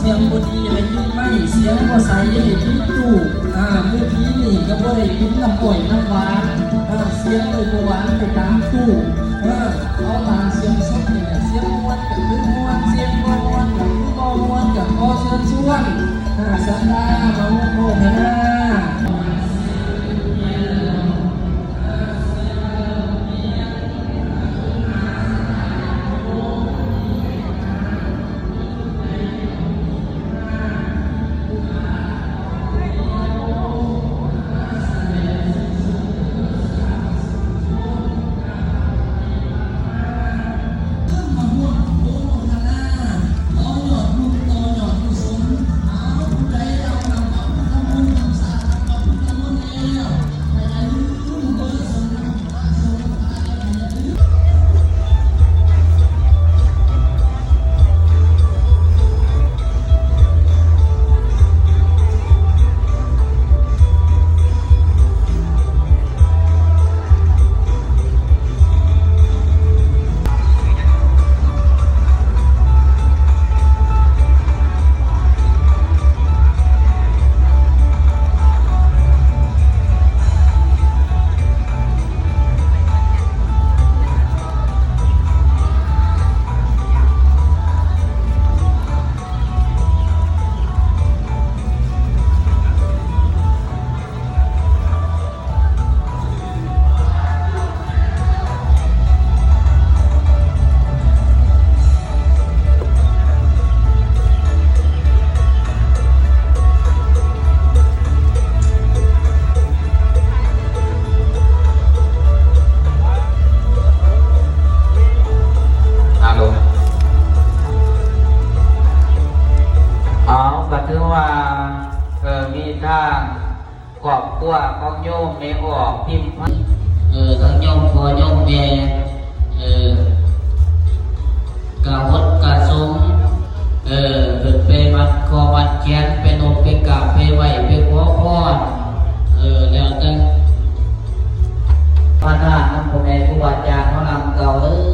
ສຽງບໍ່ດີໃຫ້ກິນໄມ້ ສຽງບໍ່ໃສໃຫ້ກິນຕູ້ ອາ ມື້ພີນີ້ກໍບໍ່ໄດ້ກິນນ້ຳອ້ອຍນ້ຳຫວານ ອາ ສຽງເລີຍບໍ່ຫວານໄປຕາມຕູ້ ເອີ ເອົາຕາມສຽງສົດນີ້ແຫຼະ ສຽງມ່ວນກໍຄືມ່ວນ ສຽງບໍ່ມ່ວນກໍຄືບໍ່ມ່ວນ ກໍຂໍເຊີນຊວນ ອາ ສັນດາມາໂມທະນາ. ເອົາ ກໍຖືວ່າ ເອີ ມີທາງ ຄອບຄົວຂອງໂຍມແມ່ອອກພິມພັນ ເອີ ທັງໂຍມພໍ່ໂຍມແມ່ ເອີ ກະຫົດກະສົງ ເອີ ຂຶ້ນໄປມັດຂໍ້ມັດແຂນ ໄປນົບໄປກາບໄປໄຫວ້ໄປຂໍພອນ ເອີ ແລ້ວແຕ່ ປະທານນຳພໍ່ແມ່ຄູອາຈານເຮົານຳເກົ່າເດີ.